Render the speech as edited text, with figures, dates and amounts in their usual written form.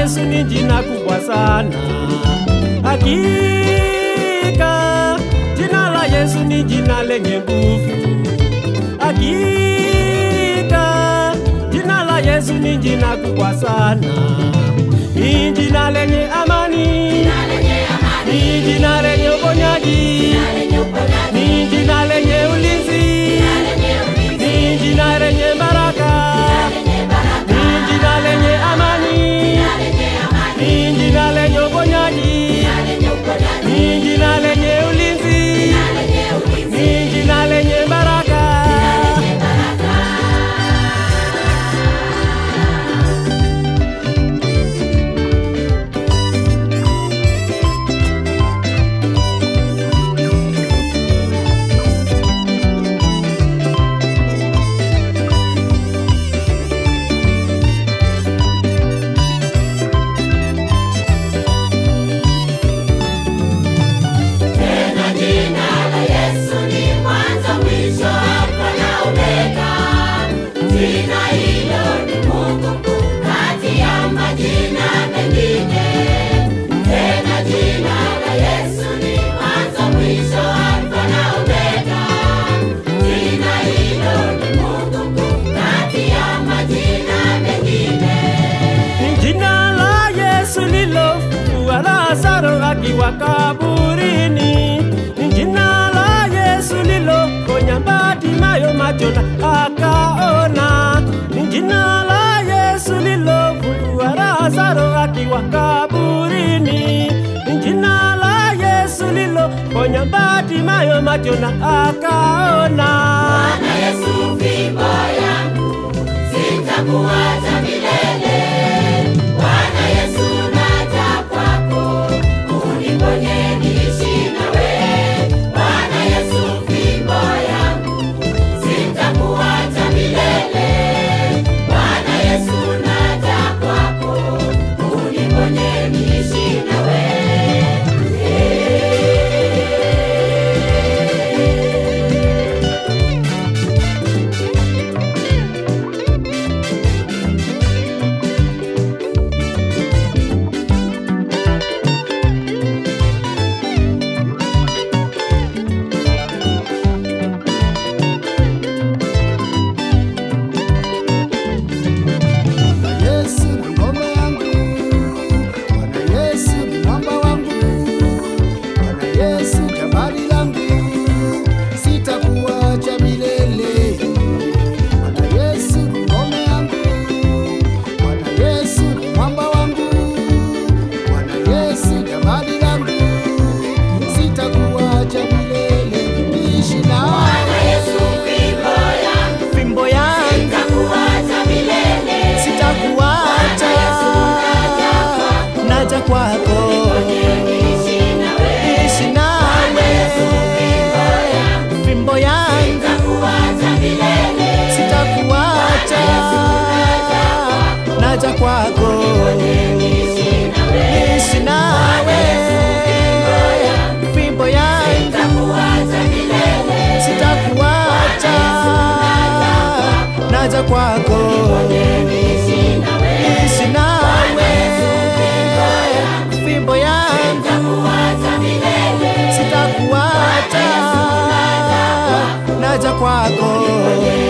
Yesu ni jina kubwa sana. Hakika jina la Yesu ni jina lenye nguvu. Hakika jina la Yesu ni jina kubwa sana. Ni jina lenye amani, ni jina lenye uponyaji, ni jina lenye ulinzi, ni jina lenye baraka, ni jina lenye amani, ni jina lenye uponyaji, ni jina lenye ulinzi, ni jina lenye baraka. Lazaro akiwa kaburini, jina la Yesu liloponya Bartimayo macho na akaona. Jina la Yesu lilofufua Lazaro akiwa kaburini, jina la Yesu liloponya Bartimayo macho na akaona. Bwana Yesu fimbo yangu, sitakuacha milele. Bwana Yesu naja kwako, uniponye niishi nawe. Bwana Yesu fimbo yangu, sitakuacha milele. Bwana Yesu naja kwako, uniponye niishi nawe. Kwako niishi nawe, fimbo yangu sitakuacha, naja kwako.